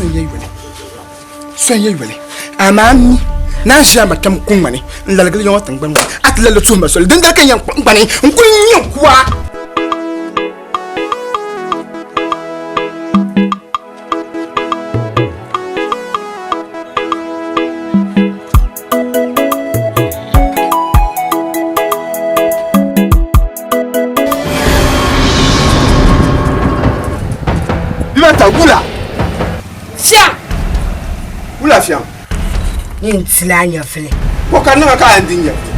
Son ya yoli son ya yoli amaa mi naan ʒi ama kpɛm ku ŋmani n laligili yɔŋɔ tiŋgbani ŋɔ a ti lalli tuhi ma soli dindali ka n yɛn kpuɣi n gbani n kuli nyɛ kuwa. Bibata wula. Fiɛŋ. Wula fiɛŋ. Ni n tila a nyɛvili. Ko ka niŋa ka a yɛn di n nyɛvili.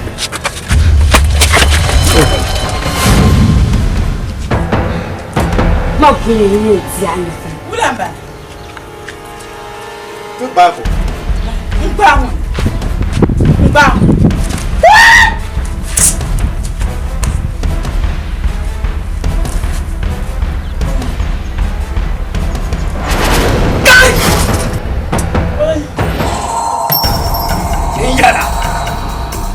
Ma buni ni n ti a nyɛvili. Wula m-bala? Ti gbaai ko. N gbaai ŋun. N gbaai ŋun. N yɛra,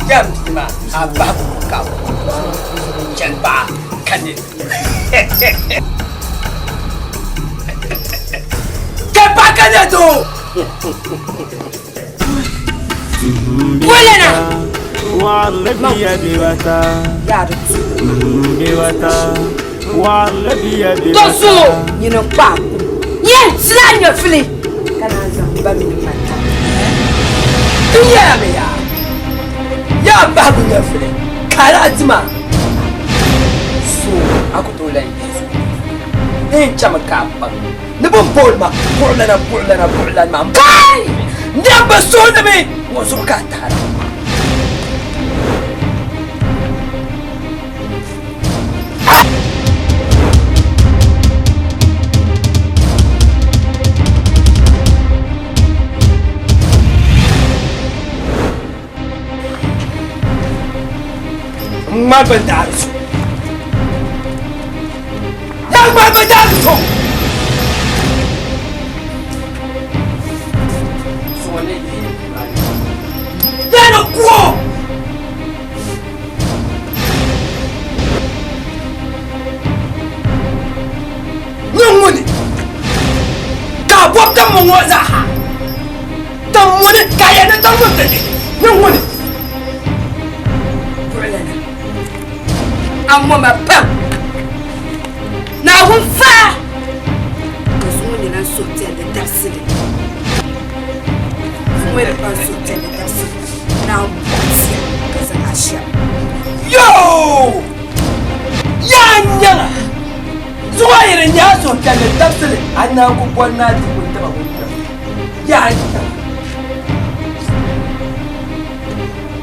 yɛm bia maa, a bahigu ka chani paɣa ka ni. Chani paɣa ka ni doo. Bolana. Toso nyini kpa yɛn tila nyɛfili ka naan zaŋ ba mini ma tam. N yɛlimi yaa, yaa bahigu nyɛfili ka a lahi dima so a ku tooi lahi yi zuɣu. N chami ka a baŋ ni bɛ ni booni ma buɣulana buɣulana buɣulana maa m-paai niriba suhu ni mi ŋɔ zuɣu ka a tahira. N ŋma bin daari so. Ya ŋma bin daari so. Yana kuo. Nyɛ ŋuni ka a bɔbi tambu ŋɔ zaaha? Tam ŋuni ka a yɛn ni tam ŋun ti di? Nyɛ ŋuni? Buɣilana, a ŋɔ ma pam. Naawuni faa ka zuŋɔ nyɛla n suhupiɛlli dabisili. Zuŋɔ yɛli pa n suhupiɛlli dabisili. Naawuni buɣisiya ka zaŋ a shɛm. Yoo! Yaa n nyaŋa! Zuŋɔ yi di nyɛ a suhupiɛlli dabisili, a naan ku bɔri ni a di ŋun taba ŋun kpɛm. Yaa n nyaŋa!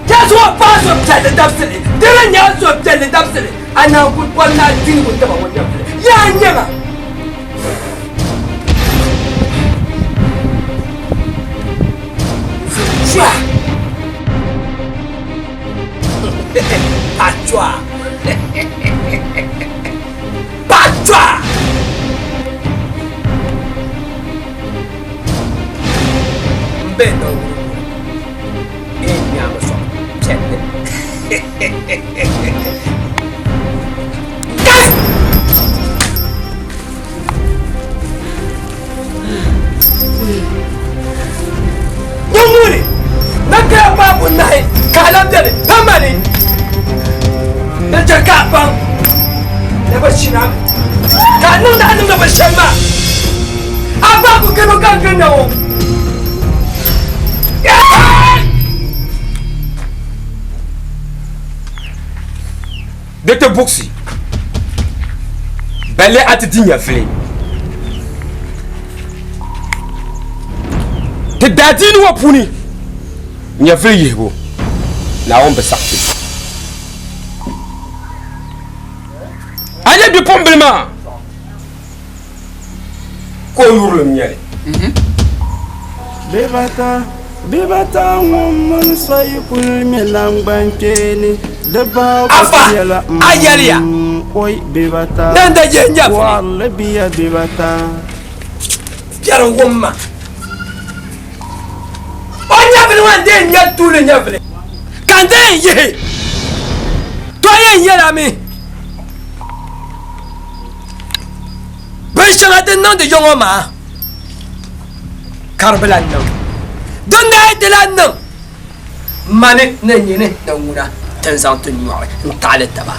Yaa zuŋɔ pa a suhupiɛlli dabisili, di di nyɛ a suhupiɛlli dabisili, a naan ku bɔri ni a di ŋun taba ŋun kpɛm. Yaa n nyaŋa! Chua! Pachua! Pachua! M be na wuri n nyaami sɔŋ piɛlli. Kai! Nyɔŋuni na kaya paabu nahi ka a lan beni pa mani ni chɛ ka a baŋ ni bɛ shina ka a niŋdi a niŋdi binshɛli maa a bahigu kano ka n ginda ŋɔ. Di ti buɣisi balle a ti di nyɛvili. Ti daadiini ŋɔ puuni nyɛvili yihibu Naawuni bi saɣi ti. A nya bipuɣimbila maa ka o yurilim nyɛ li. Bibata ŋun mini so yi kuli ŋmɛ naŋgbankpeeni di bahigu Afa, nyɛla a yɛliya, oi bibata Ni n da je n nyɛvili. Wɔɣirili biya bibata. Biɛri wum ma. O nyɛvili ŋɔ n-dee nyɛ tuuli nyɛvili, ka n dee yihi to yɛn yɛla mi. Binshɛŋa din niŋdi ya ŋɔ maa. Ka di bi lan niŋ. Din daa yi ti lan niŋ, mani ni nyini ni ŋuna ti ni zaŋ ti nyɔri n-taɣili taba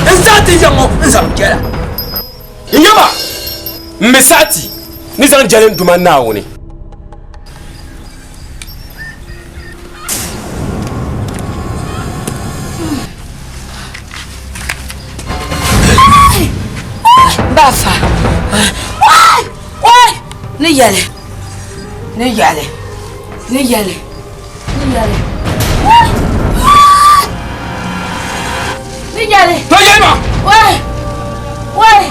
n-zaŋ ti yaŋ ŋɔ n-zaŋ jɛla. N yaba, m mi saɣi ti ni zaŋ jɛli n Duuma Naawuni. Bafa. Wai! Wai! Ni yɛli. Ni yɛli. Ni yɛli. Ni yɛli. Wai! Wai! Ni yɛli. To yɛli ma. Wai! Wai!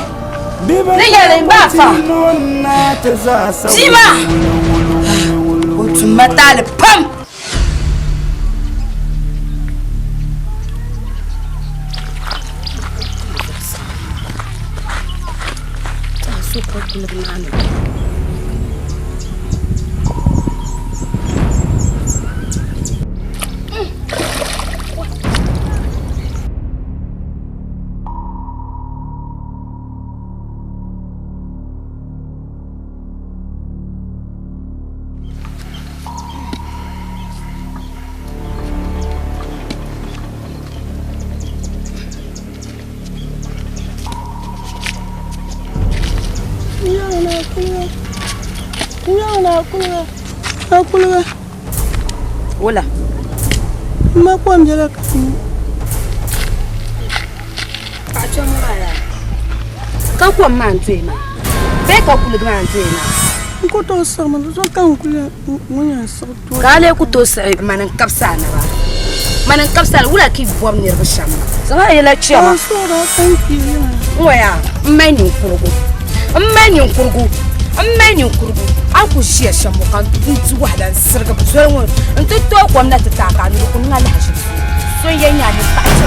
Ni yɛli n bafa. Bia maa. O tumma taali pam. Wula. Ma kom biɛla ka Paɣa kpɛm maa yaa. Ka kom maa n-doya maa bee ka kuligi maa n-doya maa? N ku tooi siɣimi di zuɣu ka n kuli ŋun yɛn siɣi tooi. Ka a lee ku tooi siɣi mani n-kabisi a naba? Mani n-kabisi a wula ka yi bɔbi niriba shɛm maa? Zaŋ a yɛla chɛ ma. N suhuri a ka n kpiigi maa. N ŋɔ yaa, m mali ninkurigu, m mali ninkurigu, m mali ninkurigu. A ni ku ʒiya shɛm ŋɔ ka n di wahala n-sirigi zoli ŋɔ nti tooi kom na ti taai ka a niri ku niŋ a lahaʒibu. So n-yɛn nyɛ a ni paɣa chɛ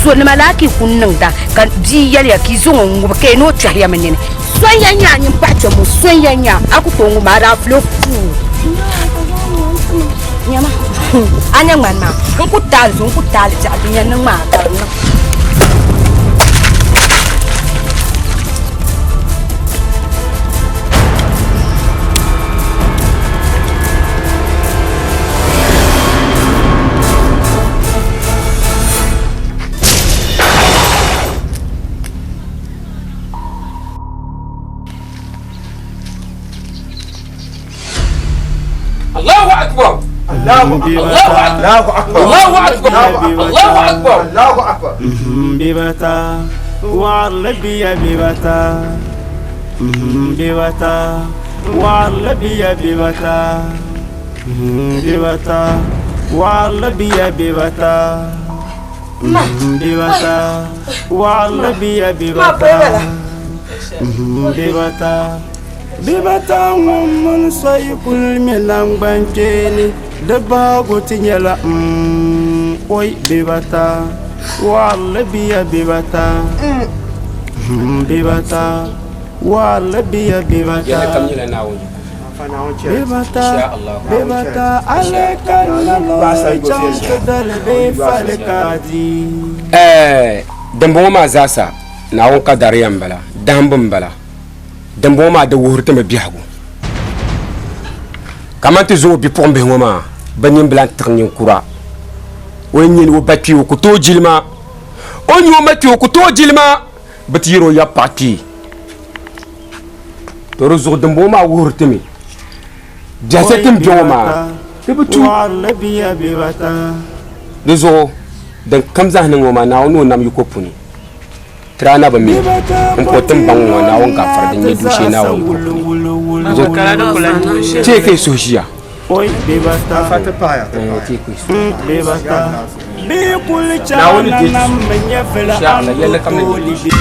sonima laa ka yi ku niŋda ka bia yɛliya ka yi zaŋ o ŋubi ka yi ni o kpɛhiya mi nini. So n-yɛn nyɛ a nyin paɣa chɛ ŋɔ so n-yɛn nyɛ a a ku tooi ŋubi a daa fuli o puu. Nyama a nya ŋmani maa n ku taali zuɣu n ku taali biɛɣu din yɛn niŋ maa ka di niŋ. Allahu akbar. Allahu akbar. Allahu akbar. Allahu akbar. Allahu akbar. Bibata waalabiya bibata bibata waalabiya bibata bibata waalabiya bibata bibata waalabiya bibata bibata bibata ŋun mini soyi kuli ŋmɛ nangbankpeeni di bahigu ti nyɛla oi bibata waalabiya bibata bibata waalabiya bibata Yɛlli kam nyɛla Naawuni yiko. Bibata bibata ale ka nalɔ chaŋ ti dali bee fali ka di. Ɛɛ dimbɔŋɔ maa zaasa Naawuni kadariya m-bala, dahimbu m-bala. Dimbɔŋɔ maa di wuhiri ti mi biɛhigu. Kaman ti zuŋɔ bipuɣimbihi ŋɔ maa, bɛ nini bi lan tiɣi ninkura. O yi nya o ba kpee, o ku tooi jilima. O ni nya o ma kpee, o ku tooi jilima. Bɛ ti yɛri o yab paɣa kpee. To di zuɣu dimbɔŋɔ maa wuhiri ti mi biɛhisi ti ni be ŋɔ maa, di bi tu. Di zuɣu din kam zaa niŋ ŋɔ maa, Naawuni ni o nam yiko puni. Ti daa na bi mi n po ti ni baŋ ŋɔ Naawuni gafara din nyɛ duushee Naawuni yiko puni. Di zuɣu teei ka yi suhu ʒiya. Teei ka yi suhu ʒiya. Naawuni deei ti suhu. Insha Allah, yɛlli kam ni nyɛ duushee.